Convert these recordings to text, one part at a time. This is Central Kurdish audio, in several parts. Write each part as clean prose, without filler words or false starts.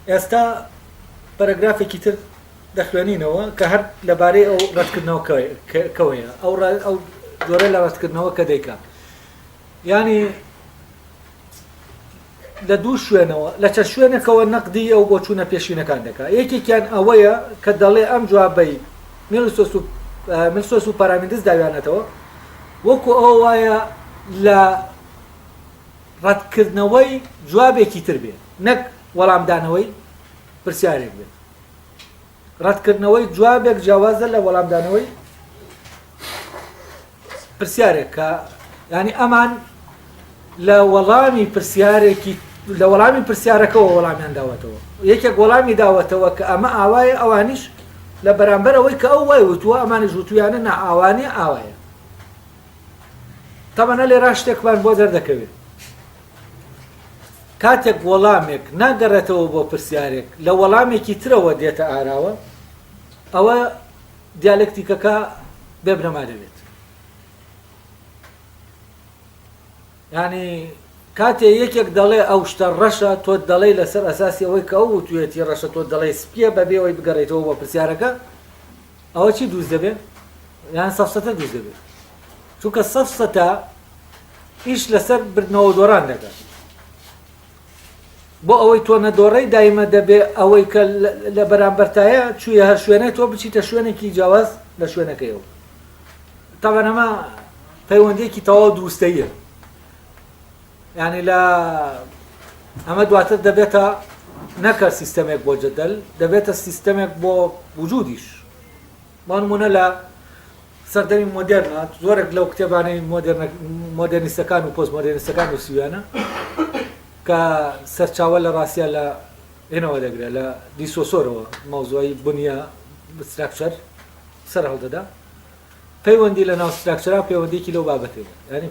ئێستا پەرەگرافێکی تر دەخوێنینەوە کە هەر لەبارەی ئەو ڕەتکردنەوەکەوەیە، ئەو ئەو جۆرە لە ڕەتکردنەوە کە دەیکا. یانی لە دوو شوێنەوە لە چەند شوێنێکەوە نەقدی ئەو بۆچوونە پێشینەکان دەکا. یەکێکیان ئەوەیە کە دەڵێ ئەم جوابەی میلسۆس و میلسۆس و پارامیندس داویانەتەوە وەکو ئەوە وایە لە ڕەتکردنەوەی جوابێکی تر بێ نەک وەڵامدانەوەی پرسیارێک بێت. ڕەتکردنەوەی جوابێک جیاوازە لە وەڵامدانەوەی پرسیارێک کە ینی ئەمان لە وەڵامی پرسیارێکی لە وەڵامی پرسیارەکەەوە وەڵامیان داوەتەوە یەکێک وەڵامی داوەتەوە کە ئەمە ئاوایە ئەوانیش لە بەرامبەر ئەوەی کە ئەو وای وتووە ئەمانیش وتویانە نا ئاوانە ئاوایە تەبەنە لێرا شتێکمان بۆ دەردەکەوێت کاتێک وەڵامێک ناگەڕێتەوە بۆ پرسیارێک لە وەڵامێکی ترەوە دێتە ئاراوە ئەوە دیالەکتیکەکە بێ بنەما دەبێت. یانی کاتێ یەکێک دەڵێ ئەو شتە ڕەشە تۆ دەڵێی لەسەر ئەساسی ئەوەی کە ئەو وتوێتی ڕەشە تۆ دەڵێی سپیە بەبێ ئەوەی بگەڕێیتەوە بۆ پرسیارەکە ئەوە چی دروست دەبێ یان سەفسەتە دروست دەبێت چونکە سەفسەتە ئیش لەسەر بردنەوە دۆڕان دەکات بۆ ئەوەی تۆ نەدۆڕێی دایمە دەبێ ئەوەی کە لە بەرامبەرتایە چوویە هەر شوێنێ تۆ بچیتە شوێنێکی جیاواز لە شوێنەکەیەوە تاوان ئەمە پەیوەندیەکی تەواو دروستەیە یعنی لە ئەمە دواتر دەبێتە نەکە سیستەمێک بۆ جەدەل دەبێتە سیستەمێک بۆ وجودیش بۆ نمونە لە سەردەمی مۆدێرنە زۆرێک لەو کتێبانەی مۆدێرنیستەکان و پۆست مۆدێرنیستەکان نووسیویانە کە سەرچاوە لە ڕاستیا لە هێنەوە دەگرێت لە دیسۆسۆرەوە مەوزوعی بنیە structure سەر هەڵدەدا پەیوەندی لە ناو structure ا پەیوەندێکی لەو بابەتەیە ینی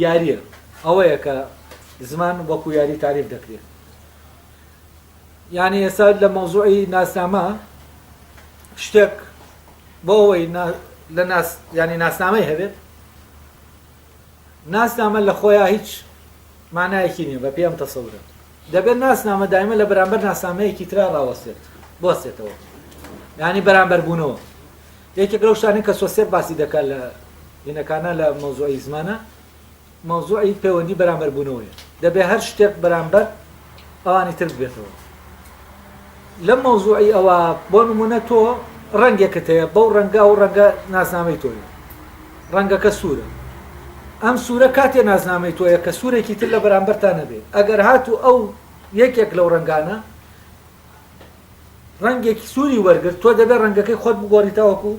یاریە ئەوەیە کە زمان وەکو یاری تاریف دەکرێت یعنی ئێستا لە مەوزوعی ناسنامە شتێک بۆ ئەوەی لە ناس یانی ناسنامەی هەبێت ناسنامە لە خۆیا هیچ مانایەکی نییە بە پێی ئەم تەسەورە دەبێت ناسنامە دایمە لە بەرامبەر ناسنامەیەکی ترا ڕاوەستێت بوەستێتەوە یانی بەرامبەر بوونەوە یەکێک لەو شتانەی کە سۆسێر باسی دەکات لە هینەکانە لە مەوزوعی زمانە مەوزوعی پەیوەندی بەرامبەر بوونەوەیە. دەبێ هەر شتێک بەرامبەر ئەوانی تر ببێتەوە. لەم مەوزوعی ئەوە بۆ نموونە تۆ ڕەنگێکت هەیە بەو ڕەنگە ئەو ڕەنگە ناسنامەی تۆیە. ڕەنگەکە سوورە. ئەم سوورە کاتێ ناسنامەی تۆیە کە سوورێکی تر لە بەرامبەرتا نەبێ. ئەگەر هاتوو ئەو یەکێک لەو ڕەنگانە ڕەنگێکی سووری وەرگرت تۆ دەبێ ڕەنگەکەی خۆت بگۆڕی تاوەکو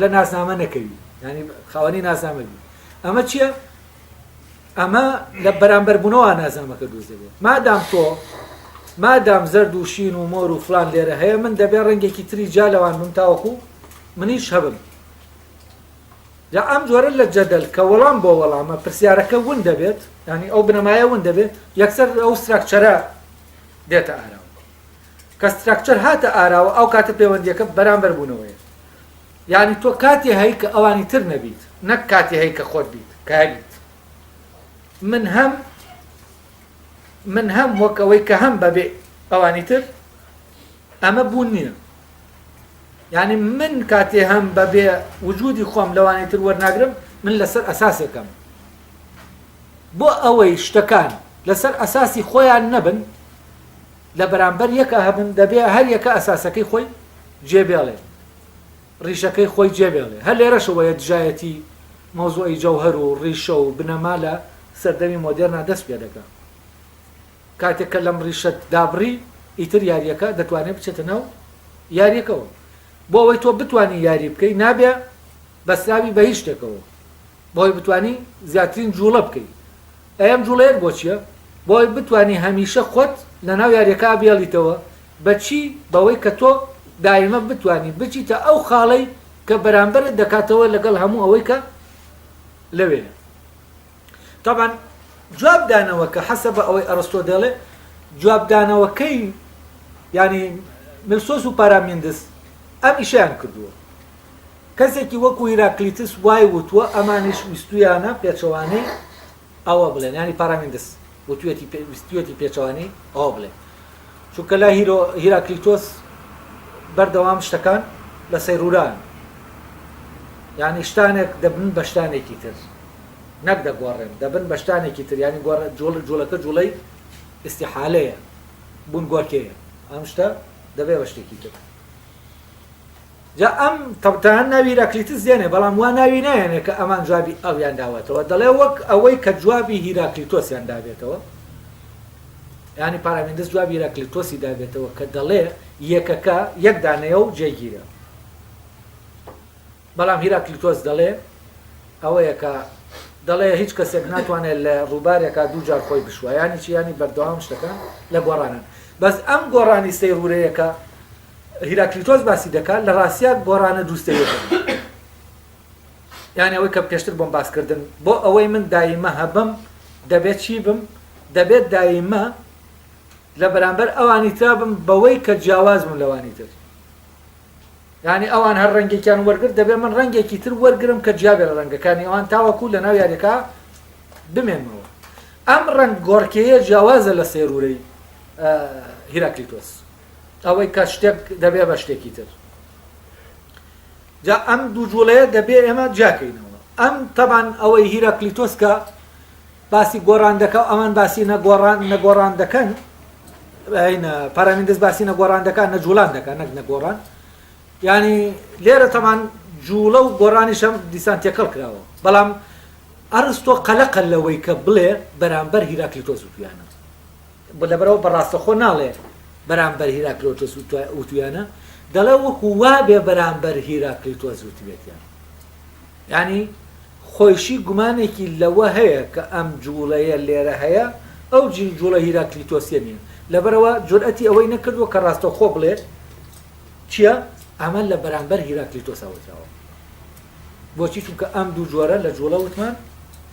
لە ناسنامە نەکەوی ینی خاوەنی ناسنامە بی ئەمە چییە؟ ئەمە لە بەرامبەر بوونەوە ناسنامەکە دروست دەبێت مادام تۆ مادام زەرد و شین و مۆر و فلان لێرە هەیە من دەبێ ڕەنگێکی تری جا لەوان بم تاوەکو منیش هەبم جا ئەم جۆرە لە جەدەل کە وەڵام بۆ وەڵامە پرسیارەکە ون دەبێت ینی ئەو بنەمایە ون دەبێت یەکسەر ئەو structure ە دێتە ئاراوە. کە structure هاتە ئاراوە ئەو کاتە پەیوەندیەکە بەرامبەر بوونەوەیە. یانی تۆ کاتێ هەی کە ئەوانی تر نەبیت نەک کاتێ هەی کە خۆت بیت کە هەبیت. من هەم من هەم وەک ئەوەی کە هەم بەبێ ئەوانی تر ئەمە بوون نییە. یعنی من کاتێ هەم بەبێ وجودی خۆم لەوانی تر وەرناگرم من لەسەر ئەساسێکم بۆ ئەوەی شتەکان لەسەر ئەساسی خۆیان نەبن لە بەرامبەر یەکا هەبن دەبێ هەر یەکە ئەساسەکەی خۆی جێ بێڵێ ڕیشەکەی خۆی جێ بێڵێ هەر لێرەشەوەیە دژایەتی مەوزوعی جەوهەر و ڕیشە و بنەما لە سەردەمی مۆدێرنا دەست پێ دەکا کاتێک کە لەم ڕیشەت دابڕی ئیتر یاریەکە دەتوانێت بچێتە ناو یاریەکەوە بۆ ئەوەی تۆ بتوانی یاری بکەی نابێ بەسراوی بە هیچ شتێکەوە بۆی بتوانی زیاترین جوڵە بکەی ئەی ئەم جوڵەیەت بۆ چیە؟ بۆی بتوانی هەمیشە خۆت لەناو یاریەکە بێڵیتەوە بە چی؟ بەوەی کە تۆ دایمە بتوانی بچیتە ئەو خاڵەی کە بەرامبەرت دەکاتەوە لەگەڵ هەموو ئەوەی کە لەوێیە. تەبعەن جواب دانەوەکە حەسەبە ئەوەی ئەرستۆ دەڵێ جواب دانەوەکەی یانی میلسۆس و پارامیندس ئەم ئیشیان کردووە. کەسێکی وەکو هیراکلیتس وای وتووە، ئەمانیش ویستوویانە پێچەوانەی ئەوە بڵێن، یانی پارامیندس وتوویەتی ویستوویەتی پێچەوانەی ئەوە بڵێ. چونکە لای هیرۆ هیراکلیتۆس بەردەوام شتەکان لە سەیروران یعنی شتانێک دەبن بە شتانێکی تر نەک دەگۆڕێن دەبن بە شتانێکی تر یعنی گۆڕ جوڵ جوڵەکە جوڵەی ئیستیحالەیە بوون گۆرکێیە ئەم شتە دەبێ بە شتێکی تر جا ئەم تەبتان ناوی هیراکلیتس دێنێ بەڵام وا ناوی نایەنێ کە ئەمان جوابی ئەویان داوەتەوە دەڵێ وەک ئەوەی کە جوابی هیراکلیتۆسیان دابێتەوە یانی پارامیندس جوابی هیراکلیتۆسی دابێتەوە کە دەڵێ یەکەکە یەک دانەیە و جێگیرە بەڵام هیراکلیتۆس دەڵێ ئەوەیە کە دەڵێ هیچ کەسێک ناتوانێت لە ڕووبارێکا دوو جار خۆی بشوە یانی چی یانی بەردەوام شتەکان لە گۆڕانن بەس ئەم گۆڕانی سەیرورەیە کە هیراکلیتۆس باسی دەکات لە ڕاستیا گۆڕانە دووستەیەکە یانی ئەوەی کە پێشتر بۆم باسکردن بۆ ئەوەی من دایمە هەبم دەبێت چی بم دەبێت دایمە لە بەرامبەر ئەوانی ترا بم بەوەی کە جیاواز بم لەوانی تر یانی ئەوان هەر ڕەنگێکیان وەرگرت دەبێت من ڕەنگێکی تر وەرگرم کە جیابێ لە ڕەنگەکانی ئەوان تاوەکو لە ناو یاریەکە بمێنمەوە ئەم ڕەنگ گۆڕکێیە جیاوازە لە سێرورەی هیراکلیتۆس ئەوەی کە شتێک دەبێ بە شتێکی تر جا ئەم دوو جوڵەیە دەبێ ئێمە جیاکەینەوە ئەم تەبان ئەوەی هیراکلیتۆس کە باسی گۆڕان دەکا و ئەمان باسی نەگۆڕان نەگۆڕان دەکەن پارامیندس باسی نەگۆڕان دەکات نە جوڵان دەکات نەک نەگۆڕان ینی لێرە تەمان جوڵە و گۆڕانیشم دیسان تێکەڵ کراوە بەڵام ئەرستۆ قەلەقە لەوەی کە بڵێ بەرامبەر هیراکلیتۆس وتویانە لەبەرەوە بەڕاستەخۆ ناڵێ بەرامبەر هیراکلۆتۆس وتویانە دەڵێ وەکو وابێ بەرامبەر هیراکلیتۆس وتبێتیان یانی خۆیشی گومانێکی لەوە هەیە کە ئەم جووڵەیە لێرە هەیە، ئەو جووڵە هیراکلیتۆسییە نییە. لەبەرئەوە جورئەتی ئەوەی نەکردووە کە ڕاستەوخۆ بڵێ چییە، ئەمە لە بەرامبەر هیراکلیتۆسا وتراوە. بۆچی؟ چونکە ئەم دوو جۆرە لە جووڵە وتمان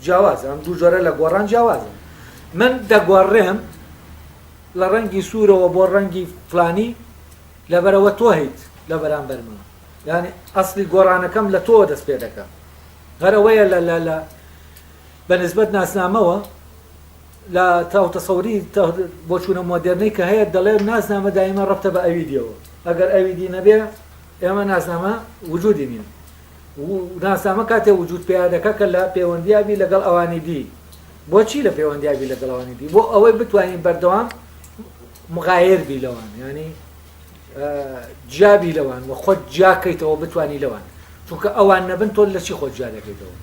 جیاوازە، ئەم دوو جۆرە لە گۆڕان جیاوازە. من دەگۆڕێم لە ڕەنگی سوورەوە بۆ ڕەنگی فلانی لەبەرئەوە تۆ هەیت لە بەرامبەرما. یانی ئەسڵی گۆڕانەکەم لە تۆوە دەست پێ دەکا هەر ئەوەیە لە لە لە بە نسبەت ناسنامەوە لە تاو تەسەوری بۆچوونە مۆدێرنەی کە هەیە دەڵێ ناسنامە دایمە ڕەبتە بە ئەوی دیەوە ئەگەر ئەوی دی نەبێ ئێمە ناسنامە وجودی نییە و ناسنامە کاتێ وجود پیا دەکا کە لە پەیوەندیابی لەگەڵ ئەوانی دی بۆچی لە پەیوەندیابی لەگەڵ ئەوانی دی بۆ ئەوەی بتوانین بەردەوام مغایر بی لەوان ینی جیابی لەوان و خۆت جیاکەیتەوە بتانی لەوان چونکە ئەوان نەبن تۆ لە چی خۆت جیا دەکەیتەوە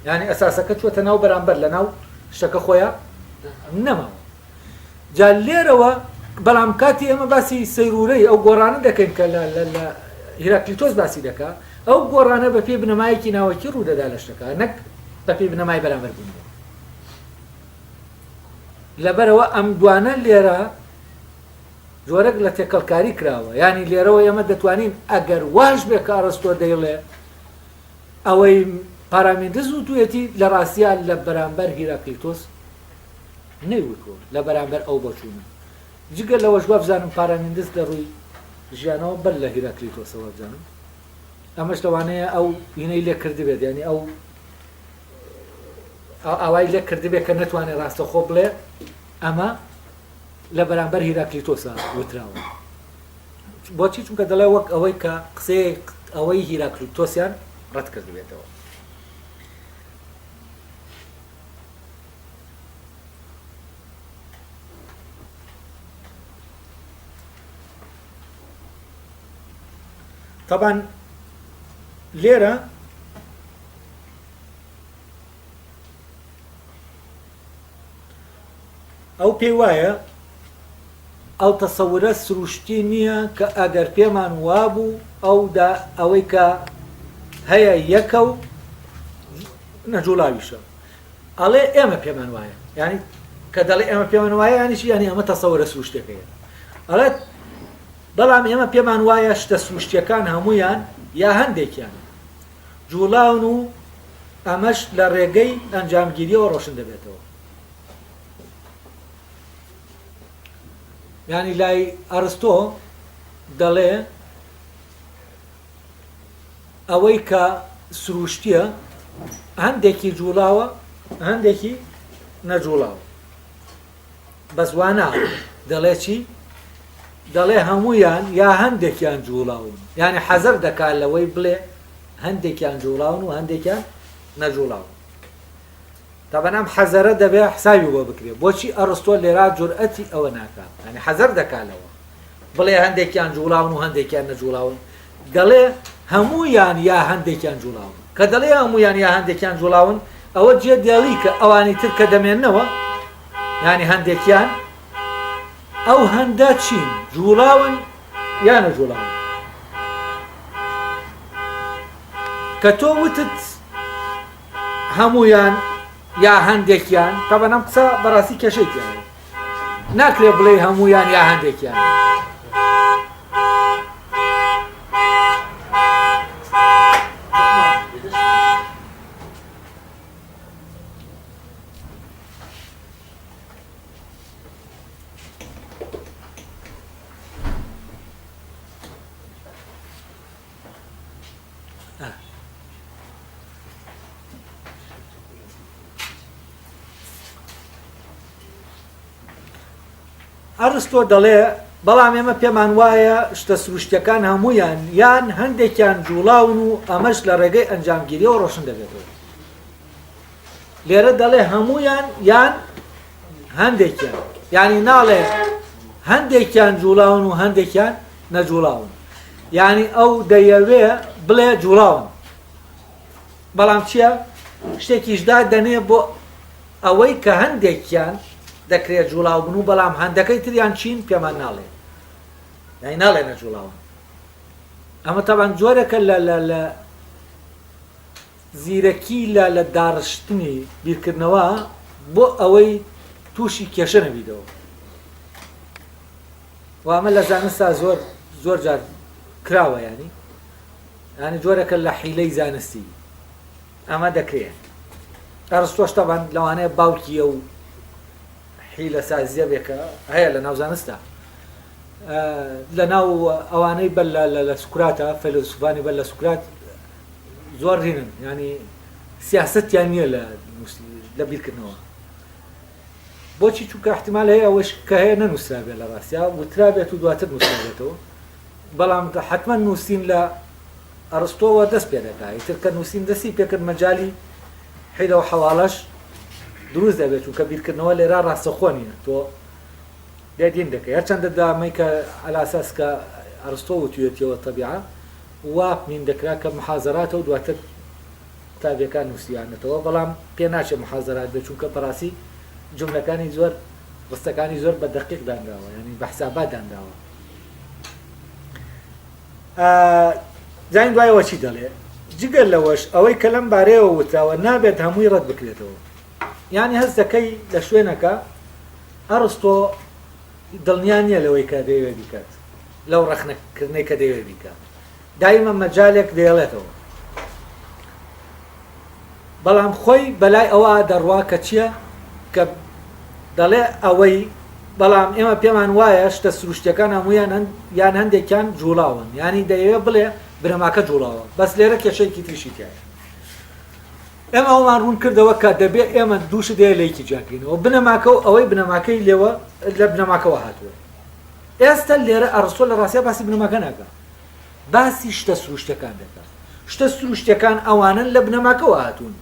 یعنی ئەساسەکە چوەتە ناو بەرامبەر لە ناو شتەکە خۆیان نەماوە جا لێرەوە بەڵام کاتی ئێمە باسی سەیرورەی ئەو گۆڕانە دەکەین کە لە لە هیراکلیتۆس باسی دەکا ئەو گۆڕانە بە پێی بنەمایەکی ناوەکی ڕوودەدا لە شتەکە نەک بە پێی بنەمای بەرامبەر بوونەوە لەبەرەوە ئەم دوانە لێرە جۆرەک لە تێکەڵکاری کراوە، یانی لێرەوە ئێمە دەتوانین ئەگەر واش بێ کە ئەڕستۆ دەیڵێ ئەوەی پارامیندس وتویەتی لە ڕاستیا لە بەرامبەر هیراکلیتۆس نەیوتووە لە بەرامبەر ئەو بۆچوونە جگە لەوەش وابزانم پارامیندس لە ڕووی ژیانەوە بەر لە هیراکلیتۆسە وابزانم ئەمەش لەوانەیە ئەو هینەی لێ کردبێت یانی ئەو ئاوای لێ کردبێت کە نەتوانێت ڕاستەخۆ بڵێ ئەمە لە بەرامبەر هیراکلیتۆسا وتراوە. بۆچی؟ چونکە دەڵێ وەک ئەوەی کە قسەی ئەوەی هیراکلیتۆسیان ڕەت کردبێتەوە. طبعا لێرە ئەو پێی وایە ئەو تەسەورە سروشتی نییە کە ئەگەر پێمان وابوو ئەو دا ئەوەی کە هەیە یەکە و نەجوڵاویشە. ئەڵێ ئێمە پێمان وایە. یانی کە دەڵێ ئێمە پێمان وایە یانی چی؟ یانی ئەمە تەسەورە سروشتەکەیە. ئەڵێت بەڵام ئێمە پێمان وایە شتە سروشتیەکان هەمویان یا هەندێکیان جوڵاون و ئەمەش لە ڕێگەی ئەنجامگیریەوە ڕۆشن دەبێتەوە. یانی لای ئەرستۆ دەڵێ ئەوەی کە سروشتیە هەندێکی جوڵاوە هەندێکی نەجوڵاوە بەس وانا دەڵێ چی؟ دەڵێ هەموویان یا هەندێکیان جووڵاون، یانی حەزەر دەکا لەوەی بڵێ هەندێکیان جووڵاون و هەندێکیان نەجووڵاون. تەبەن ئەم حەزەرە دەبێ حسابی بۆ بکرێ. بۆچی ئەڕستۆ لێرا جورئەتی ئەوە ناکا؟ یانی حەزەر دەکا لەوە بڵێ هەندێکیان جووڵاون و هەندێکیان نەجووڵاون. دەڵێ هەموویان یا هەندێکیان جووڵاون. کە دەڵێ هەموویان یا هەندێکیان جووڵاون، ئەوە جێ دێڵی کە ئەوانی تر کە دەمێننەوە، یانی هەندێکیان، ئەو هەندە چین؟ جووڵاون یا نەجووڵاون؟ کە تۆ وتت هەموویان یا هەندێکیان، تەبەن ئەم قسە بەڕاستی کێشەی تیایە. ناکرێ بڵێی هەموویان یا هەندێکیان. ئەرستۆ دەڵێ بەڵام ئێمە پێمان وایە شتە سروشتیەکان هەمویان یان هەندێکیان جوڵاون و ئەمەش لە ڕێگەی ئەنجامگیریەوە ڕۆشن دەبێتەوە لێرە دەڵێ هەمویان یان هەندێکیان یعنی ناڵێ هەندێکیان جوڵاون و هەندێکیان نەجوڵاون یعنی ئەو دەیەوێ بڵێ جوڵاون بەڵام چییە شتێکیش دادەنێ بۆ ئەوەی کە هەندێکیان دەکرێت جوڵاو بن و بەڵام هەندەکەی تریان چین پێمان ناڵێ یعنی ناڵێ نەجوڵاون ئەمە تەبان جۆرەکە لە لە لە زیرەکی لە لە داڕشتنی بیرکردنەوە بۆ ئەوەی تووشی کێشە نەبیتەوە و ئەمە لە زانستا زۆر زۆر جار کراوە ینی ینی جۆرەکە لە حیلەی زانستی ئەمە دەکرێت ئەرستۆش تەبان لەوانەیە باوکیە و حیلە سازیە بێکە هەیە لە ناو زانستا لە ناو ئەوانەی بەر لە سوکراتە فەیلەسوفانی بەر لە سوکرات زۆر هینن ینی سیاستیان نییە لە لە بیرکردنەوە بۆچی چونکە احتمال هەیە ئەوەش کە هەیە نەنووسرابێت لە ڕاستیا وترابێت و دواتر نووسرابێتەوە بەڵام حتمما نووسین لە ئەڕستۆوە دەست پێ دەکا ئیتر کە نووسین دەستی پێکرد مەجالی حیلە و حەواڵەش دروست دەبێت چونکە بیرکردنەوە لێرە ڕاستەخۆ نییە تۆ دێدین دەکەی هەرچەندە دامەی کە ئەلاساس کە ئەڕستۆ وتوێتیەوە تەبیعە وا مین دەکرا کە محازەراتە و دواتر قوتابیەکان نووسیانەتەوە بەڵام پێ ناچێت محازەرات بێت چونکە بەڕاستی جملەکانی زۆر ڕستەکانی زۆر بە دەقیق دانراوە ینی بە حسابات دانراوە زانین دوایەوە چی دەڵێ جگە لەوەش ئەوەی کە لەم بارەیەوە وتراوە نابێت هەمووی ڕەت بکرێتەوە یعنی هەست دەکەی لە شوێنەکە ئەڕستۆ دڵنیا نییە لەوەی کە دەیەوێت بیکات لەو ڕەخنەکردنەی کە دەیەوێت بیکات دایمە مەجالێک دەیڵێتەوە بەڵام خۆی بەلای ئەوە دەڕوا کە چییە کە دەڵێ ئەوەی بەڵام ئێمە پێمان وایە شتە سروشتیەکان هەموویان یان هەندێکیان جوڵاون یانی دەیەوێ بڵێ بنەماکە جوڵاوە بەس لێرە کێشەیەکی تریشی تایە ئێمە ئەومان ڕوون کردەوە کە دەبێ ئێمە دوو شت هەیە لە یەکی جیاکەینەوە بنەماکە و ئەوەی بنەماکەی لێوە لە بنەماکەوە هاتووە ئێستا لێرە ئەڕستۆ لە ڕاستیا باسی بنەماکە ناکە باسی شتە سروشتەکان دەکات شتە سروشتەکان ئەوانن لە بنەماکەوە هاتوون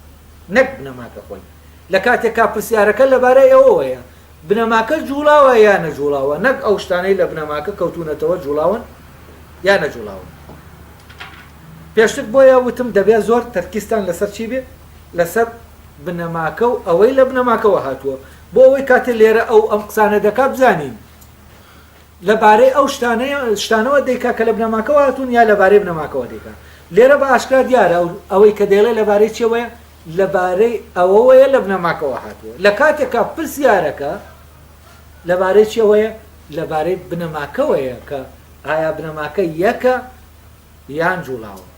نەک بنەماکە خۆی لە کاتێکا پرسیارەکە لەبارەی ئەوەوەیە بنەماکە جوڵاوە یا نەجوڵاوە نەک ئەو شتانەی لە بنەماکە کەوتوونەتەوە جوڵاون یا نەجوڵاون. پێشتر بۆیە وتم دەبێ زۆر تەرکیزتان لەسەر چی بێ؟ لەسەر بنەماکە و ئەوەی لە بنەماکەوە هاتووە بۆ ئەوەی کاتێ لێرە ئەو ئەم قسانە دەکا بزانین لەبارەی ئەو شتانەیە شتانەوە دەیکا کە لە بنەماکەوە هاتوون یا لەبارەی بنەماکەوە دەیکا لێرە بە ئاشکرا دیارە ئەوەی کە دەیڵێ لەبارەی چیەوەیە لەبارەی ئەوەوەیە لە بنەماکەوە هاتووە لە کاتێکا پرسیارەکە لەبارەی چیەوەیە لەبارەی بنەماکەوەیە کە ئایا بنەماکە یەکە یان جوڵاوە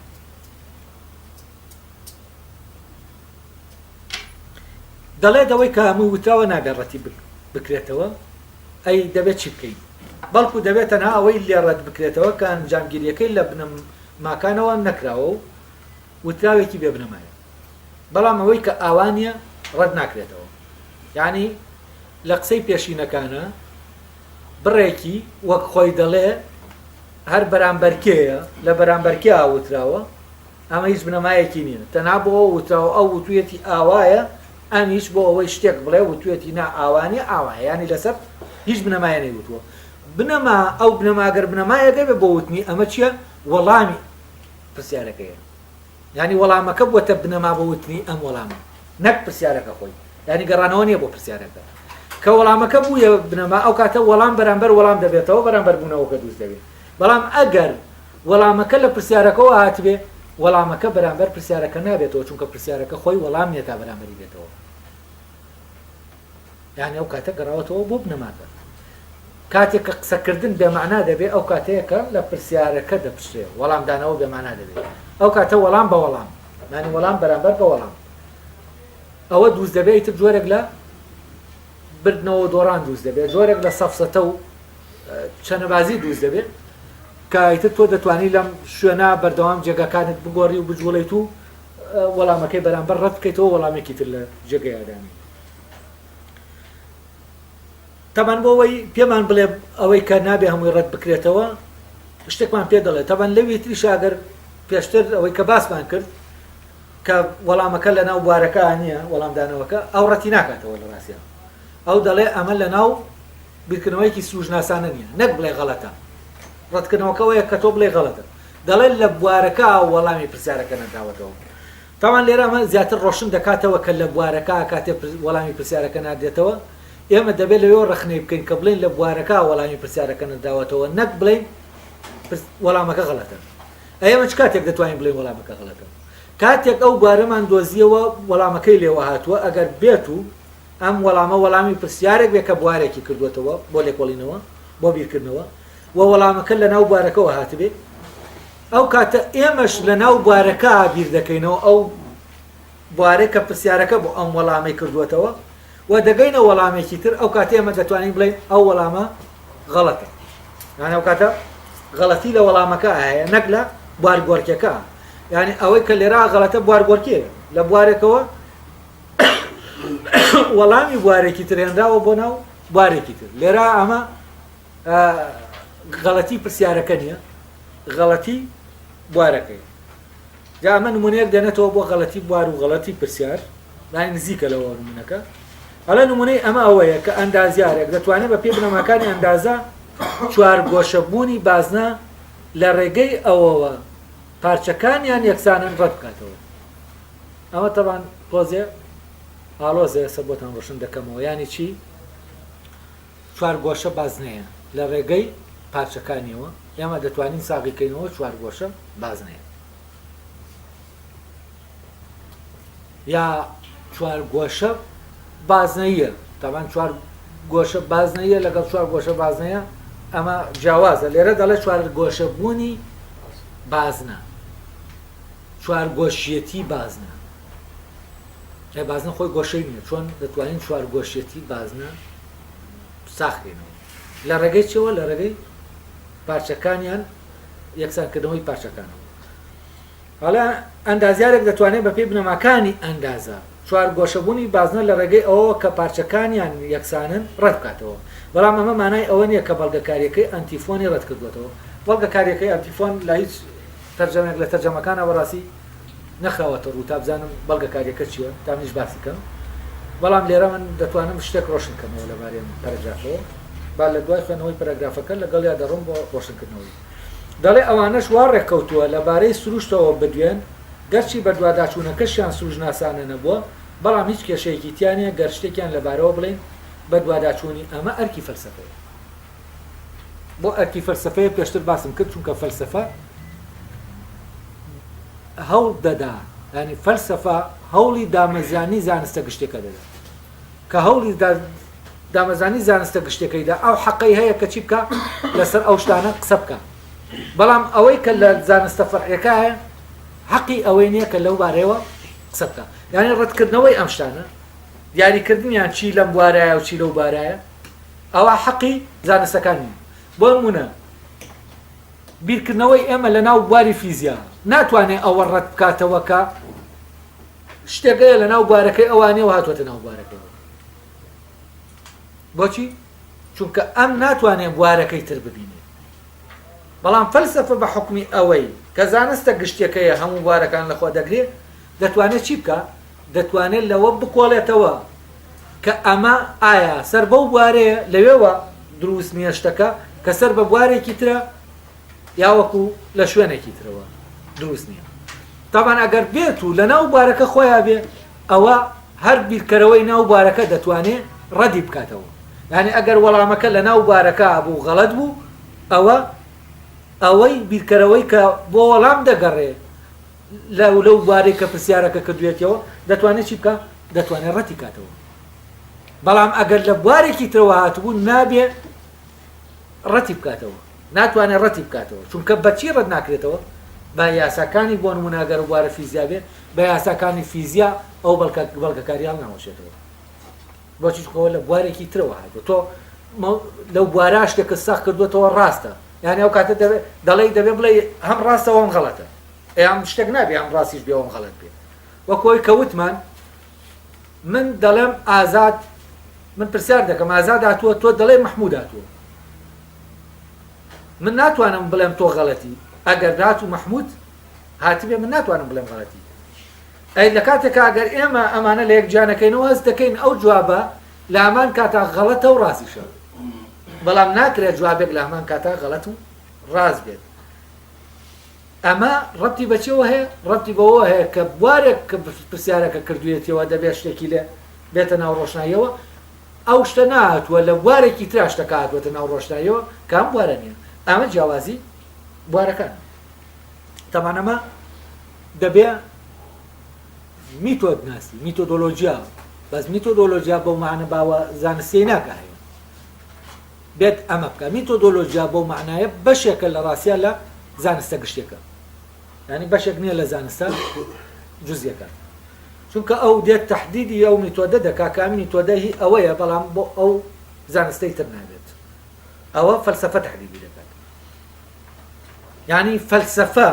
دەڵێت ئەوەی کە هەمووی وتراوە نابێت ڕەتی بکرێتەوە ئەی دەبێت چی بکەین بەڵکو دەبێت تەنها ئەوەی لێ ڕەت بکرێتەوە کە ئەنجامگیریەکەی لە بنەماکانەوە نەکراوە و وتراوێکی بێ بنەمایە بەڵام ئەوەی کە ئاوا نییە ڕەت ناکرێتەوە یعنی لە قسەی پێشینەکانە. بڕێکی وەک خۆی دەڵێ هەر بەرامبەرکێیە، لە بەرامبەرکێ وتراوە، ئەمە هیچ بنەمایەکی نییە، تەنها بۆ ئەوە وتراوە ئەو وتویەتی ئاوایە، ئەمیش بۆ ئەوەی شتێک بڵێ وتویەتی نا ئاوا نییە ئاوایە، یانی لەسەر هیچ بنەمایە نەیوتووە. بنەما، ئەو بنەما گەر بنەمایەک هەبێ بۆ وتنی ئەمە چییە؟ وەڵامی پرسیارەکەیە. یانی وەڵامەکە بووەتە بنەما بۆ وتنی ئەم وەڵامە نەک پرسیارەکە خۆی یانی گەڕانەوە نییە بۆ پرسیارەکە کە وەڵامەکە بوویە بنەما ئەو کاتە وەڵام بەرامبەر وەڵام دەبێتەوە بەرامبەر بوونەوەکە دروست دەبێت بەڵام ئەگەر وەڵامەکە لە پرسیارەکەەوە هاتبێ وەڵامەکە بەرامبەر پرسیارەکە نابێتەوە چونکە پرسیارەکە خۆی وەڵام نیە تا بەرامبەری بێتەوە یانی ئەو کاتە گەڕاوەتەوە بۆ بنەماکە. کاتێک کە قسەکردن بێمانا دەبێ ئەو کاتەیە کە لە پرسیارەکە دەپچرێ، وەڵامدانەوە بێمانا دەبێ. ئەو کاتە وەڵام بە وەڵام، یانی وەڵام بەرامبەر بە وەڵام. ئەوە دروست دەبێ ئیتر جۆرێک لە بردنەوە و دۆڕان دروست دەبێ، جۆرێک لە سەفسەتە و چەنەبازی دروست دەبێ کە ئیتر تۆ دەتوانی لەم شوێنە بەردەوام جێگاکانت بگۆڕی و بجوڵێیت و وەڵامەکەی بەرامبەر ڕەت بکەیتەوە وەڵامێکی تر لە جێگەیا دانێی. تەبان بۆ ئەوەی پێمان بڵێ ئەوەی کە نابێ هەمووی ڕەت بکرێتەوە شتێکمان پێ دەڵێ تەبان لەوی تریش ئەگەر پێشتر ئەوەی کە باسمان کرد کە وەڵامەکە لە ناو بوارەکە نییە وەڵامدانەوەکە ئەو ڕەتی ناکاتەوە لە ڕاستە ئەو دەڵێ ئەمە لە ناو بیرکردنەوەیەکی سروشناسانە نییە نەک بڵێ غەڵەتە ڕەتکردنەوەکەوەیە کە تۆ بڵێ غەڵەتە دەڵێت لە بوارەکە وەڵامی پرسیارەکە نەداوەتەوە تاوان لێرە ئەمە زیاتر ڕۆشن دەکاتەوە کە لە بوارەکە کاتێ وەڵامی پرسیارەکە نادرێتەوە، ئێمە دەبێت لەوێوە ڕەخنەی بکەین کە بڵێین لە بوارەکە وەڵامی پرسیارەکە نەداوەتەوە نەک بڵێین وەڵامەکە غەڵەتە. ئەی ئێمە چ کاتێک دەتوانین بڵێین وەڵامەکە غەڵەتە؟ کاتێک ئەو بوارەمان دۆزییەوە وەڵامەکەی لێوە هاتووە، ئەگەر بێت و ئەم وەڵامە وەڵامی پرسیارێک بێت کە بوارێکی کردووەتەوە بۆ لێکۆڵینەوە، بۆ بیرکردنەوە و وەڵامەکە لەناو بوارەکەوە هاتبێ، ئەو کاتە ئێمەش لە ناو بوارەکە بیر دەکەینەوە ئەو بوارەی کە پرسیارەکە بۆ ئەم وەڵامەی کردووەتەوە و دەگەینە وەڵامێکی تر ئەو کاتە ئێمە دەتوانین بڵێین ئەو وەڵامە غەڵەتە یعنی ئەو کاتە غەڵەتی لە وەڵامەکە هەیە نەک لە بوارگۆڕکێکە یعنی ئەوەی کە لێرا غەڵەتە بوارگۆڕکێ لە بوارێکەوە وەڵامی بوارێکی تر هێنراوە بۆ ناو بوارێکی تر لێرا ئەمە غەڵەتی پرسیارەکە نییە غەڵەتی بوارەکەی جا ئەمە نمونەیەک دێنێتەوە بۆ غەڵەتی بوار و غەڵەتی پرسیار لای نزیکە لەوە نمونەکە ئەڵێ نمونەی ئەمە ئەوەیە کە ئەندازیارێک دەتوانێت بە پێی بنەماکانی ئەندازە چوارگۆشەبوونی بازنە لە ڕێگەی ئەوەوە پارچەکانیان یەکسانن ڕەت بکاتەوە ئەمە تەبان تۆزێ ئاڵۆزە ئێستا بۆتان ڕۆشن دەکەمەوە یانی چی چوارگۆشە بازنەیە لە ڕێگەی پارچەکانیەوە ئێمە دەتوانین ساغی کەینەوە چوارگۆشە بازنەیە یا چوارگۆشە بازنەیە تاوان چوار گۆشە بازنەیە لەگەڵ چوار گۆشە بازنەیە ئەمە جیاوازە لێرە دەڵێ چوار گۆشە بوونی بازنە چوارگۆشیەتی بازنە ئەی بازنە خۆی گۆشەی نییە چۆن دەتوانین چوارگۆشیەتی بازنە ساخکەینەوە لە ڕێگەی چیەوە لە ڕێگەی پارچەکانیان یەکسانکردنەوەی پارچەکانەوە ئەڵێ ئەندازیارێک دەتوانێت بەپێی بنەماکانی ئەندازە چوارگۆشەبوونی بازنە لە ڕێگەی ئەوەوە کە پارچەکانیان یەکسانن ڕەت بکاتەوە بەڵام ئەمە مانای ئەوە نییە کە بەڵگەکارییەکەی ئەنتیفۆنی ڕەت کردووەتەوە بەڵگەکارییەکەی ئەنتیفۆن لە هیچ تەرجەمەیەک لە تەرجەمەکانا بەڕاستی نەخراوەتە ڕوو تا بزانم بەڵگەکاریەکە چیە تا منیش باسی کەم بەڵام لێرە من دەتوانم شتێک ڕۆشن کەمەوە لەبارەی ئەم پەرەگرافەوە با لە دوای خوێندنەوەی پەرەگرافەکە لەگەڵیا دەڕۆم بۆ ڕۆشنکردنەوەی دەڵێ ئەوانەش وا ڕێککەوتووە لەبارەی سروشتەوە بدوێن گەرچی بەدواداچوونەکەشیان سروشناسانە نەبووە بەڵام هیچ کێشەیەکی تیا نیە گەر شتێکیان لەبارەوە بڵێین بەدواداچوونی ئەمە ئەرکی فەلسەفەیە. بۆ ئەرکی فەلسەفەیە پێشتر باسم کرد چونکە فەلسەفە هەوڵ دەدا ینی فەلسەفە هەوڵی دامەزرانی زانستە گشتەکە دەدا کە هەوڵی دامەزانی زانستە گشتەکەیدا ئەو حەقەی هەیە کە چی بکە لەسەر ئەو شتانە قسە بکە بەڵام ئەوەی کە لە زانستە فەرعەکە هەیە حەقی ئەوەی نییە کە لەو بارەیەوە قسە بکە یعنی ڕەتکردنەوەی ئەم شتانە دیاریکردنیان چی لەم بوارایە و چی لەو بارایە ئەوە حەقی زانستەکان نیە. بۆ نموونە بیرکردنەوەی ئێمە لە ناو بواری فیزیا ناتوانێت ئەوە ڕەت بکاتەوە کە شتێک هەیە لە ناو بوارەکەی ئەوانەوە هاتووەتە ناو بوارەکەیەوە. بۆچی؟ چونکە ئەم ناتوانێ بوارەکەی تر ببینێ. بەڵام فەلسەفە بە حوکمی ئەوەی کە زانستە گشتیەکەیە هەموو بوارەکان لە خۆ دەگرێ، دەتوانێ چی بکا؟ دەتوانێ لەوە بکۆڵێتەوە کە ئەمە ئایا سەر بەو بوارەیە لەوێوە دروست نییە شتەکە کە سەر بە بوارێکی ترە یا وەکو لە شوێنێکی ترەوە دروست نییە. تەبعەن ئەگەر بێت و لە ناو بوارەکە خۆیا بێ ئەوە هەر بیرکەرەوەی ناو بوارەکە دەتوانێ ڕەدی بکاتەوە. یانی ئەگەر وەڵامەکە لە ناو بوارەکە بوو غەڵەت بوو ئەوە ئەوەی بیرکەرەوەی کە بۆ وەڵام دەگەڕێ لە لەو بوارەی کە پرسیارەکە کردوێتیەوە دەتوانێت چی بکە دەتوانێت ڕەتی کاتەوە بەڵام ئەگەر لە بوارێکی ترەوە هاتبوو نابێ ڕەتی بکاتەوە ناتوانێت ڕەتی بکاتەوە چونکە بەچی ڕەت ناکرێتەوە بە یاساکانی بۆ نموناگەر و بوارە فیزیا بێ بە یاساکانی فیزیا ئەو بەڵکە بەڵگەکاری هەڵناوەشێتەوە بۆچی چونکە ئەوە لە بوارێکی ترەوە هاتووە تۆ لەو بوارە شتێکت ساغ کردوێتەوە ڕاستە یعنی ئەو کاتە دەڵێ دەبێ بڵێ هەم ڕاستەوە هەم غەڵەتە ئەم شتێک نابێ هەم ڕاستیش بێ هەم غەڵەت بێ وەکۆی کە وتمان من دەڵێم ئازاد من پرسیار دەکەم ئازاد هاتووە تۆ دەڵێ مححمود هاتووە من ناتوانم بڵێم تۆ غەڵەتی ئەگەر هات و مححمود هاتبێ من ناتوانم بڵێم غەڵەتی ئەی لە کاتێکا گەر ئێمە ئەمانە لە یەک جیا نەکەینەوە هەست دەکەین ئەو جوابە لە هەمان کاتا غەڵەتە و ڕاستیشە. بەڵام ناکرێت جوابێک لە هەمان کاتا غەڵەت و ڕاست بێت. ئەمە ڕەبتی بە چیەوە هەیە؟ ڕەبتی بەوە هەیە کە بوارێک کە پرسیارەکە کردوویەتیەوە دەبێت شتێکی لێ بێتە ناو ڕۆشناییەوە، ئەو شتە نەهاتووە لە بوارێکی ترا شتەکە هاتووەتە ناو ڕۆشناییەوە کە ئەم بوارە نییە. ئەمە جیاوازی بوارەکانە. تەبعەن ئەمە دەبێ میتۆد ناسی، میتۆدۆلۆجیا، بەس میتۆدۆلۆجیا بەو مەعنا باوە زانستیەی ناکا هەیە بێت ئەمە بکە میتۆدۆلۆجیا بەو مەعنایە بەشێکە لە ڕاستیا لە زانستە گشتیەکە یعنی بەشێک نییە لە زانستە جزیەکە چونکە ئەو دێت تهدیدی ئەو میتۆدە دەکا کە ئەم میتۆدە هی ئەوەیە بەڵام بۆ ئەو زانستەی تر نابێت ئەوە فەلسەفە تهدیدی دەکات یانی فەلسەفە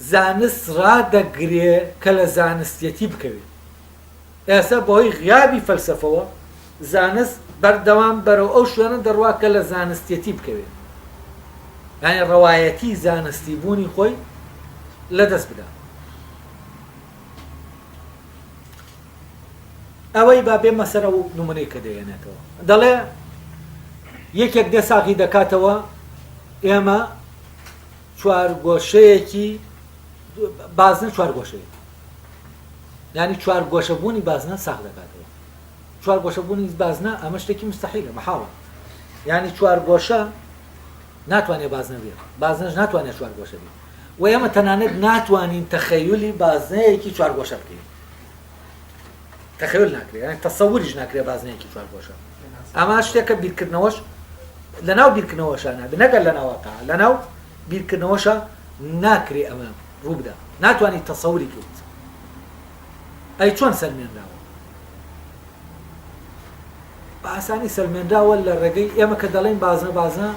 زانست ڕادەگرێ کە لە زانستیەتی بکەوێ. ئێستا بەهۆی غیابی فەلسەفەوە زانست بەردەوام بەرەو ئەو شوێنە دەڕوا کە لە زانستیەتی بکەوێ. یانی ڕەوایەتی زانستی بوونی خۆی لەدەست بدا. ئەوەی با بێمە سەر ئەو نمونەی کە دەیەنێتەوە دەڵێ یەکێک دێ ساغی دەکاتەوە ئێمە چوارگۆشەیەکی بازنە چوارگۆشەیە ینی چوارگۆشە بوونی بازنە ساغ دەکاتەوە چوارگۆشە بوونی بازنە ئەمە شتێکی مستحیلە مەحاڵە ینی چوارگۆشە ناتوانێت بازنە بێت بازنەش ناتوانێت چوارگۆشە بێت و ئێمە تەنانەت ناتوانین تەخەیولی بازنەیەکی چوارگۆشە بکەین تەخەیول ناکرێت یانی تەسەوریش ناکرێت بازنەیەکی چوارگۆشە ئەمە شتێکە بیرکردنەوەش لەناو بیرکردنەوەشە نابێت نەگەر لەناو واقع لەناو بیرکردنەوەشە ناکرێ ئەمە ڕووبدا ناتوانانی تەسەوری کەیت ئەی چۆن سەلمێنراوە بە ئاسانی سەلمێنراوە لە ڕێگەی ئێمە کە دەڵێن بازنە بازنە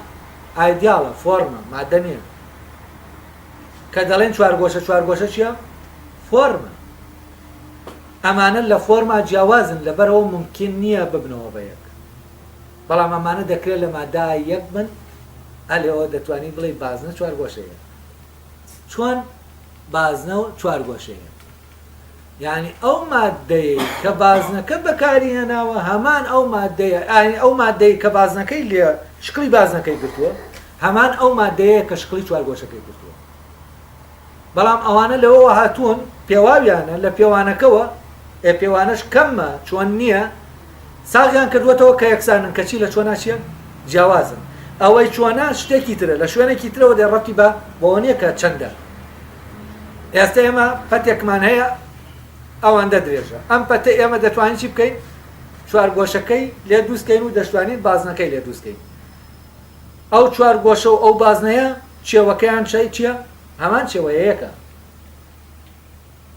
ئایدیاڵە فۆرمە مادە نییە کە دەڵێن چوارگۆشە چوارگۆشە چییە فۆرمە ئەمانە لە فۆرما جیاوازن لەبەرئەوە مومکین نییە ببنەوە بە یەک. بەڵام ئەمانە دەکرێت لە ماددا یەک بن، ئا لێوە دەتوانی بڵێی بازنە چوارگۆشەیە. چۆن بازنە و چوارگۆشەیە؟ یانی ئەو ماددەیەی کە بازنەکە بەکاری هێناوە هەمان ئەو ماددەیە، یانی ئەو ماددەی کە بازنەکەی لێ شکڵی بازنەکەی گرتووە هەمان ئەو ماددەیە کە شکڵی چوارگۆشەکەی گرتووە. بەڵام ئەوانە لەوەوە هاتوون پێواویانە لە پێوانەکەوە، ئێ پێوانەش کەمە چۆن نییە، ساغیان کردووەتەوە کە یەکسانن کەچی لە چۆنا چییە؟ جیاوازن. ئەوەی چۆنە شتێکی ترە لە شوێنێکی ترەوە دێ ڕەبتی بە بەوە نییە کە چەندە. ئێستا ئێمە پەتێکمان هەیە ئەوەندە درێژە ئەم پەتە ئێمە دەتوانین چی بکەین؟ چوارگۆشەکەی لێ دروست کەین و دەشتوانین بازنەکەی لێ دروست کەین. ئەو چوارگۆشە و ئەو بازنەیە چێوەکەیان چای چییە؟ هەمان چێوەیە یەکە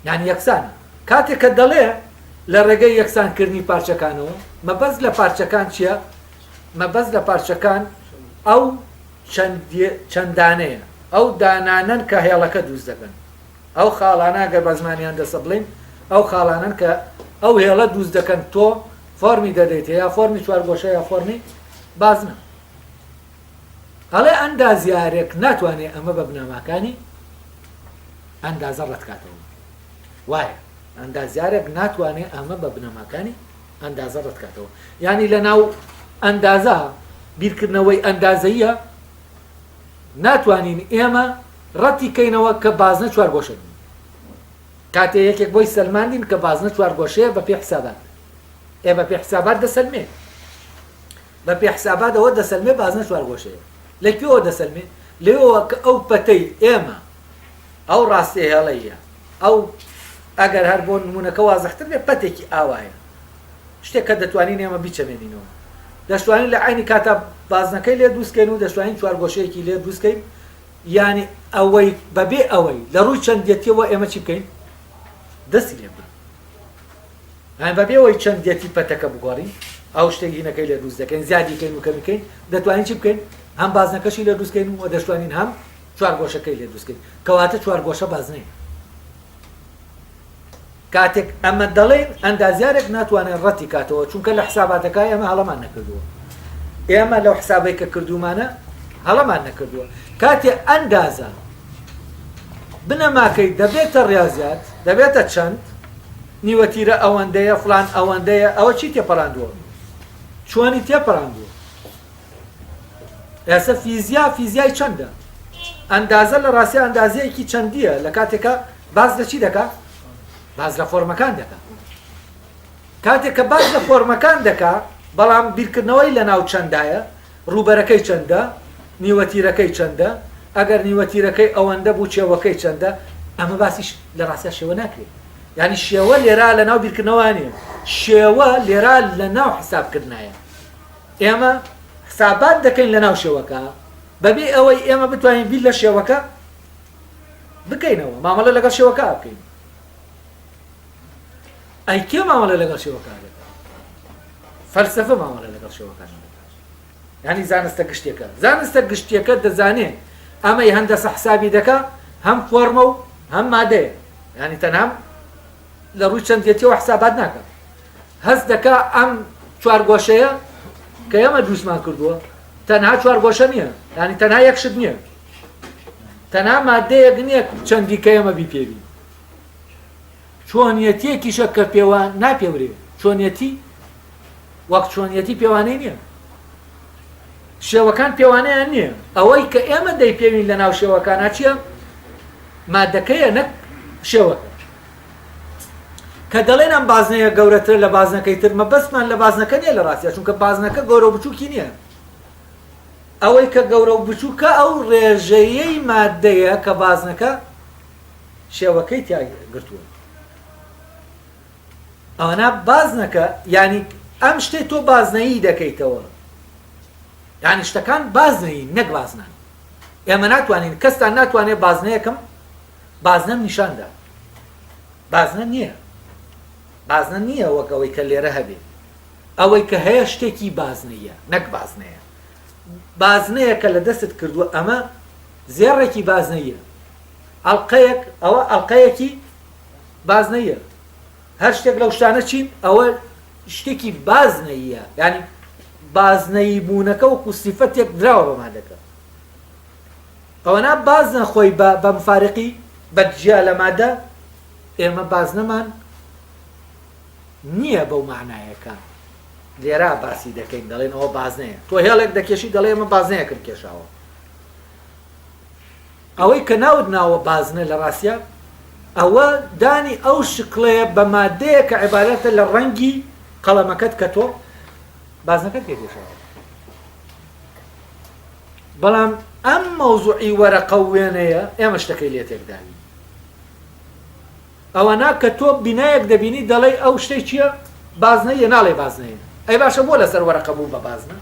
یانی یەکسانە کاتێک کە دەڵێ لە ڕێگەی یەکسانکردنی پارچەکانەوە مەبەست لە پارچەکان چییە؟ مەبەست لە پارچەکان ئەو چەندانەیە ئەو دانانەن کە هێڵەکە دروست دەکەن ئەو خاڵانە گەر بە زمانیان دەسە بڵین ئەو خاڵانەن کە ئەو هێڵە دروست دەکەن تۆ فۆرمی دەدەیتێ یا فۆرمی چوارگۆشە یا فۆرمی بازنە. ئەڵێ ئەندازیارێک ناتوانێ ئەمە بە بنەماکانی ئەندازە ڕەتکاتەوە. وایە ئەندازیارێک ناتوانێ ئەمە بە بنەماکانی ئەندازە ڕەتکاتەوە. یانی لە ناو ئەندازە بیرکردنەوەی ئەندازەیە ناتوانین ئێمە ڕەتی کەینەوە کە بازنە چوارگۆشە نییە. کاتێ یەکێک بۆی سەلماندین کە بازنە چوارگۆشەیە بە پێی حسابات. ئێ بە پێی حسابات دەسەلمێ. بە پێی حسابات ئەوە دەسەلمێ بازنە چوارگۆشەیە. لە کوێوە دەسەلمێ؟ لەوێوە کە ئەو پەتەی ئێمە ئەو ڕاستێ هێڵەیە ئەو ئەگەر هەر بۆ نموونەکە وازحتر بێ پەتێکی ئاوایە شتێک کە دەتوانین ئێمە بیچەمێنینەوە دەشتوانین لە عەینی کاتا بازنەکەی لێ دروست کەین و دەشتوانین چوارگۆشەیەکی لێ دروست کەین یانی ئەوەی بەبێ ئەوەی لە ڕووی چەندێتیەوە ئێمە چی بکەین دەستی لێ بکەین یانی بەبێ ئەوەی چەندێتی پەتەکە بگۆڕین ئەو شتێک هینەکەی لێ دروست دەکەین زیادی کەین و کەمی کەین دەتوانین چی بکەین هەم بازنەکەشی لێ دروست کەین و دەشتوانین هەم چوارگۆشەکەی لێ دروست کەین کەواتە چوارگۆشە بازنەیە کاتێک ئەمە دەڵێین ئەندازیارێک ناتوانێت ڕەتی کاتەوە چونکە لە حساباتەکە ئێمە هەڵەمان نەکردووە ئێمە لەو حسابەی کە کردومانە هەڵەمان نەکردووە کاتێ ئەندازە بنەماکەی دەبێتە ڕاضیات دەبێتە چەند نیوەتیرە ئەوەندەیە فلان ئەوەندەیە ئەوە چی تێپەڕاندووە چۆنی تێپەڕاندووە ئێستا فیزیا فیزیای چەندە؟ ئەندازە لە ڕاستیا ئەندازەیەکی چەندیە لە کاتێکا باس لە چی دەکا؟ باس لە فۆرمەکان دەکا. کاتێک کە باس لە فۆرمەکان دەکا بەڵام بیرکردنەوەی لە ناو چەندایە ڕووبەرەکەی چەندە نیوەتیرەکەی چەندە ئەگەر نیوەتیرەکەی ئەوەندە بوو چێوەکەی چەندە ئەمە باسیش لە ڕاستیا شێوە ناکرێت یعنی شێوە لێرا لە ناو بیرکردنەوە نیە شێوە لێرا لە ناو حسابکردنایە ئێمە حسابات دەکەین لەناو شێوەکە بەبێ ئەوەی ئێمە بتوانین بیر لە شێوەکە بکەینەوە مامەڵە لەگەڵ شێوەکە بکەین ئەی کێ مامەڵە لەگەڵ شێوەکە دەکات فەلسەفە مامەڵە لەگەڵ شێوەکان دەکات ینی زانستە گشتێکە زانستە گشتیەکە دەزانێ ئەمەی هەندەسە حسابی دەکا هەم فۆرمە و هەم مادەیە ینی تەنها لە ڕووی چەندێتیەوە حسابات ناکە هەست دەکا ئەم چوارگۆشەیە کە ئێمە دروستمان کردووە تەنها چوارگۆشە نییە یانی تەنها یەک شت نییە تەنها مادەیەک نییە چەندی کە ئێمە بیپێوین چۆنیەتیەکیشە کە پێوە ناپێورێ چۆنیەتی وەک چۆنیەتی پێوانەی نییە شێوەکان پێوانەیان نییە ئەوەی کە ئێمە دەیپێوین لە ناو شێوەکانە چییە مادەکەیە نەک شێوەکە کە دەڵێن ئەم بازنەیە گەورەترە لە بازنەکەی تر مەبەستمان لە بازنەکە نییە لە ڕاستیا چونکە بازنەکە گەورە و بچووکی نییە ئەوەی کە گەورە و بچووکە ئەو ڕێژەیەی مادەیە کە بازنەکە شێوەکەی تیا گرتووە ئەوەنا بازنەکە یعنی ئەم شتێک تۆ بازنەیی دەکەیتەوە یعنی شتەکان بازنەیی نەک بازنان ئێمە ناتوانین کەستان ناتوانێت بازنەیەکم بازنەم نیشاندا بازنە نییە بازنە نییە وەک ئەوەی کە لێرە هەبێ ئەوەی کە هەیە شتێکی بازنەیە نەک بازنەیە بازنەیە کە لە دەستت کردووە ئەمە زێڕێکی بازنەیە ئەڵلقەیەک ئەوە ئەڵلقەیەکی بازنەیە هەر شتێک لەو شتانە چین ئەوە شتێکی بازنەیە ینی بازنەیی بوونەکە وەکو سیفەتێک دراوە بە مادەکە ئەوەنا بازنە خۆی بە بە مفارقی بە جیا لە مادە ئێمە بازنەمان نییە بەو معنایە کە لێرا باسی دەکەین دەڵێن ئەوە بازنەیە تۆ هێڵێک دەکێشی دەڵێ ئێمە بازنەیەکم کێشاوە ئەوەی کە ناوت ناوە بازنە لە ڕاستە ئەوە دانی ئەو شکڵەیە بە مادەیە کە عیبارەتە لە ڕەنگی قەڵەمەکەت کە تۆ بازنەکەت پێ کێشاوە بەڵام ئەم مەوزوعی وەرەقە و وێنەیە ئێمە شتەکەی لێ تێکداوین. ئەوەنا کە تۆ بینایەک دەبینی دەڵێی ئەو شتەی چییە؟ بازنەیە ناڵێ بازنەیە. ئەی باشە بۆ لەسەر وەرەقە بوو بە بازنە؟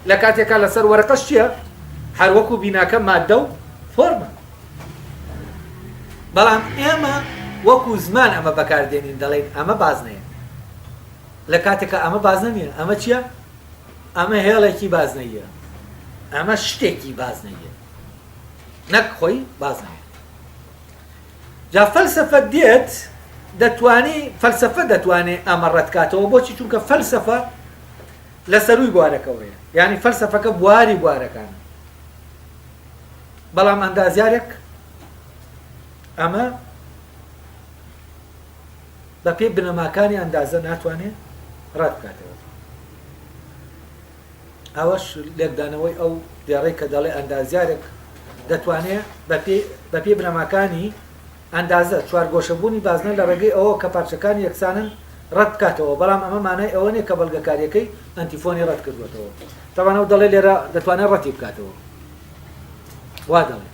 لە کاتێکا لەسەر وەرەقەش چییە؟ هەر وەکو بیناکە ماددە و فۆرمە. بەڵام ئێمە وەکو زمان ئەمە بەکاردێنین دەڵێین ئەمە بازنەیە. لە کاتێکا ئەمە بازنە نییە. ئەمە چییە؟ ئەمە هێڵێکی بازنەییە، ئەمە شتێکی بازنەییە نەک خۆی بازنەیە. جا فەلسەفە دێت دەتوانی فەلسەفە دەتوانێ ئەمە ڕەت کاتەوە بۆچی چونکە فەلسەفە لە سەرووی بوارەکەوەیە یانی فەلسەفەکە بواری بوارەکانە بەڵام ئەندازیارێک ئەمە بە پێی بنەماکانی ئەندازە ناتوانێ ڕەت بکاتەوە ئەوەش لێکدانەوەی ئەو دێڕەی کە دەڵێ ئەندازیارێک دەتوانێ بە پێی بنەماکانی ئەندازە، چوارگۆشەبوونی بازنە لە ڕێگەی ئەوەوە کە پارچەکانی یەکسانن ڕەت بکاتەوە، بەڵام ئەمە مانای ئەوە نییە کە بەڵگەکارییەکەی ئەنتیفۆنی ڕەت کردووەتەوە. تەبعەن ئەو دەڵێ لێرە دەتوانێ ڕەتی بکاتەوە. وا دەڵێ.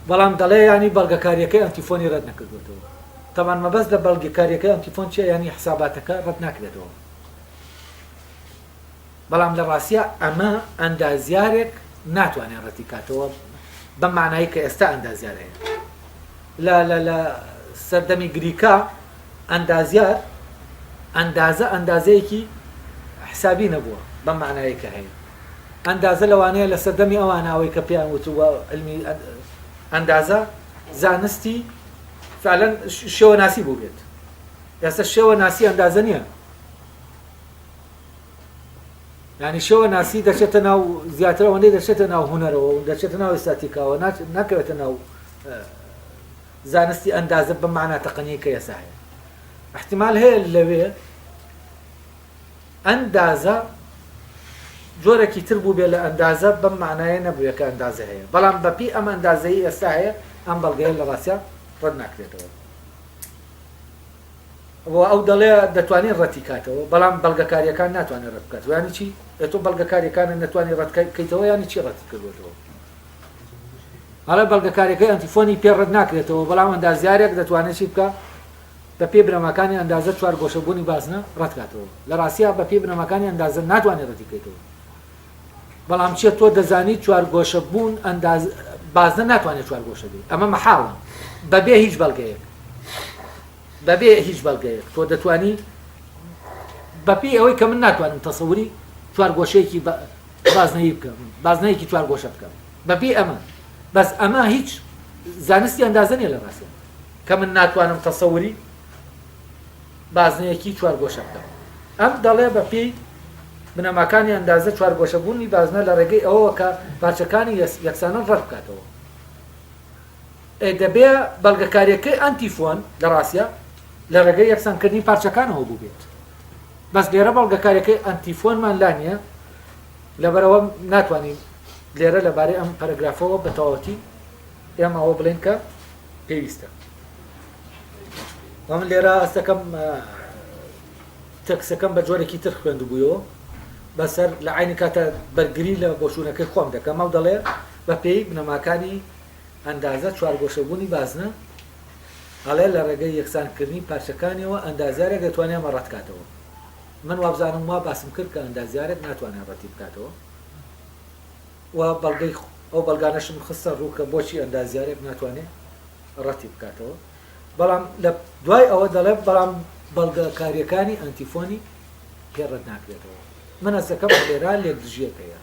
بەڵام دەڵێ یانی بەڵگەکارییەکەی ئەنتیفۆنی ڕەت نەکردووەتەوە. تەبعەن مەبەست لە بەڵگەکارییەکەی ئەنتیفۆن چییە؟ یانی حساباتەکە ڕەت ناکرێتەوە. بەڵام لە ڕاستیا ئەمە ئەندازیارێک ناتوانێت ڕەتی کاتەوە بەم مانایی کە ئێستا ئەندازیار هەیە لە لە لە سەردەمی گریکا ئەندازیار ئەندازە ئەندازەیەکی حسابی نەبووە بەم مانایەی کە هەیە ئەندازە لەوانەیە لە سەردەمی ئەواناوەی کە پێیان وتووە علمی ئەندازە زانستی فعلا شێوەناسی بوو بێت ئێستا شێوە ناسی ئەندازە نییە یانی شێوە ناسی دەچێتە ناو زیاتر ئەوەندەی دەچێتە ناو هونەرەوە و دەچێتە ناو ئێستاتیکاوە ناکەوێتە ناو زانستی ئەندازە بە مانا تەقەنیی کە ئێستا هەیە احتمال هەیە لەوێ ئەندازە جۆرەکی تر بوو بێ لە ئەندازە بەم معنایە نەبووە کە ئەندازە هەیە بەڵام بەپی ئەم ئەندازەی ئێستا هەیە ئەم بەڵگەیە لە ڕاستیا ڕەت ناکرێتەوە و ئەو دەڵێ دەتوانین ڕەتی کاتەوە بەڵام بەڵگەکاریەکان ناتوانێت ڕەت بکاتەوە یانی چی ئێ تۆ بەڵگەکاریەکانت نەتوانی ڕەت کەیتەوە یانی چی ڕەتی کردوەتەوە ئەڵێ بەڵگەکاریەکەی ئەنتیفۆنی پێ ڕەت ناکرێتەوە بەڵام ئەندازیارێک دەتوانێت چی بکە بە پێی بنەماکانی ئەندازە چوار گۆشەبوونی بازنە ڕەت کاتەوە لە ڕاستیا بە پێی بنەماکانی ئەندازە ناتوانێت ڕەتی کەیتەوە بەڵام چیە تۆ دەزانی چوارگۆشە بوون ئەنداز بازنە ناتوانێت چوارگۆشە بێ ئەمە مەحاڵە بەبێ هیچ بەڵگەیەک بەبێ هیچ بەڵگەیەک تۆ دەتوانی بەپێی ئەوەی کە من ناتوانم تەسەوری چوارگۆشەیەکی بازنەیی بکەم بازنەیەکی چوارگۆشە بکەم بەپێی ئەمە بەس ئەمە هیچ زانستی ئەندازە نیە لە ڕاستە کە من ناتوانم تەسەوری بازنەیەکی چوارگۆشە بکەم. ئەم دەڵێ بە پێی بنەماکانی ئەندازە چوارگۆشەبوونی بازنە لە ڕێگەی ئەوەوە کە پارچەکانی یەکسانن ڕەت بکاتەوە. ئێ دەبێ بەڵگەکارییەکەی ئەنتیفۆن لە ڕاستیا لە ڕێگەی یەکسانکردنی پارچەکانەوە بووبێت. بەس لێرە بەڵگەکارییەکەی ئەنتیفۆنمان لا نییە، لەبەرئەوە ناتوانین لێرە لەبارەی ئەم پەرەگرافەوە بە تەواوەتی ئێمە ئەوە بڵێین کە پێویستە. من لێرە هەستەکەم تێکسەکەم بە جۆرێکی تر خوێندبوویەوە بەسەر لە عینی کاتە بەرگری لە بۆچوونەکەی خۆم دەکەم ئەو دەڵێ بە پێی بنەماکانی ئەندازە چوارگۆشەبوونی بازنە ئەڵێ لە ڕێگەی یەکسانکردنی پارچەکانیەوە ئەندازیارێک دەتوانێت ئەمە ڕەتکاتەوە من وابزانم وا باسم کرد کە ئەندازیارێک ناتوانێت ڕەتی بکاتەوە و بەڵگەی ئەو بەڵگانەشم خستە ڕوو کە بۆچی ئەندازیارێک ناتوانێت ڕەتی بکاتەوە بەڵام لە دوای ئەوە دەڵێ بەڵام بەڵگەکاریەکانی ئەنتیفۆنی پێ ڕەت ناکرێتەوە من هەستەکەم لێرا لێکدژیەک هەیە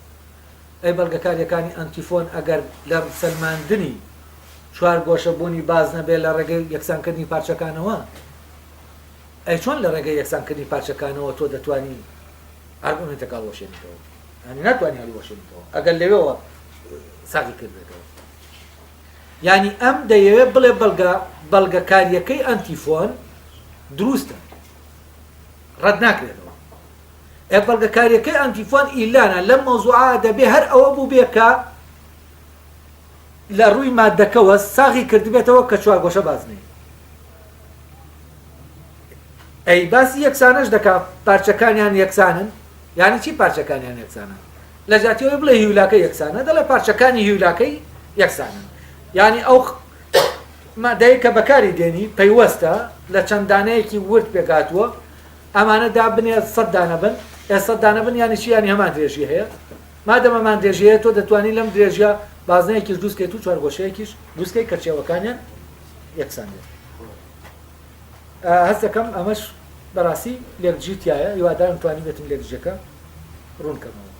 ئەی بەڵگەکاریەکانی ئەنتیفۆن ئەگەر لە سەلماندنی چوار گۆشە بوونی باز نەبێ لە ڕێگەی یەکسانکردنی پارچەکانەوە ئەی چۆن لە ڕێگەی یەکسانکردنی پارچەکانەوە تۆ دەتوانی ئارگومێنتەکە هەڵوەشێنیتەوە یانی ناتوانانی هەڵوەشێنیتەوە ئەگەر لەوێوە ساغی کردبێتەوە یانی ئەم دەیەوێت بڵێ بەڵگە بەڵگەکاریەکەی ئەنتیفۆن دروستە ڕەت ناکرێتەوە ئێ بەڵگەکاریەکەی ئەنتیفۆن ئیلانە لەم مەوزوعە دەبێ هەر ئەوە بوو بێ کە لە ڕووی مادەکەوە ساغی کردبێتەوە کە چوارگۆشە بازنەیە ئەی باسی یەکسانەش دەکا پارچەکانیان یەکسانن یعنی چی پارچەکانیان یەکسانن لە جیاتی ئەوەی بڵێ هیولاکەی یەکسانە دەڵێ پارچەکانی هیولاکەی یەکسانن یعنی ئەو مادەیە کە بەکاری دێنی پەیوەستە لە چەند دانەیەکی ورد پێکهاتووە ئەمانە دابنێ سەد دانە بن ئێ سەد دانە بن یانی چی یانی هەمان درێژی هەیە مادەم هەمان درێژی هەیە تۆ دەتوانی لەم درێژیە بازنەیەکیش دروست کەیت و چوارگۆشەیەکیش دروست کەیت کە چێوەکانیان یەکسان بێت هەست دەکەم ئەمەش بەڕاستی لێکدژی تایە هیوادارم توانیبێتم لێکدژەکە ڕوون کەمەوە.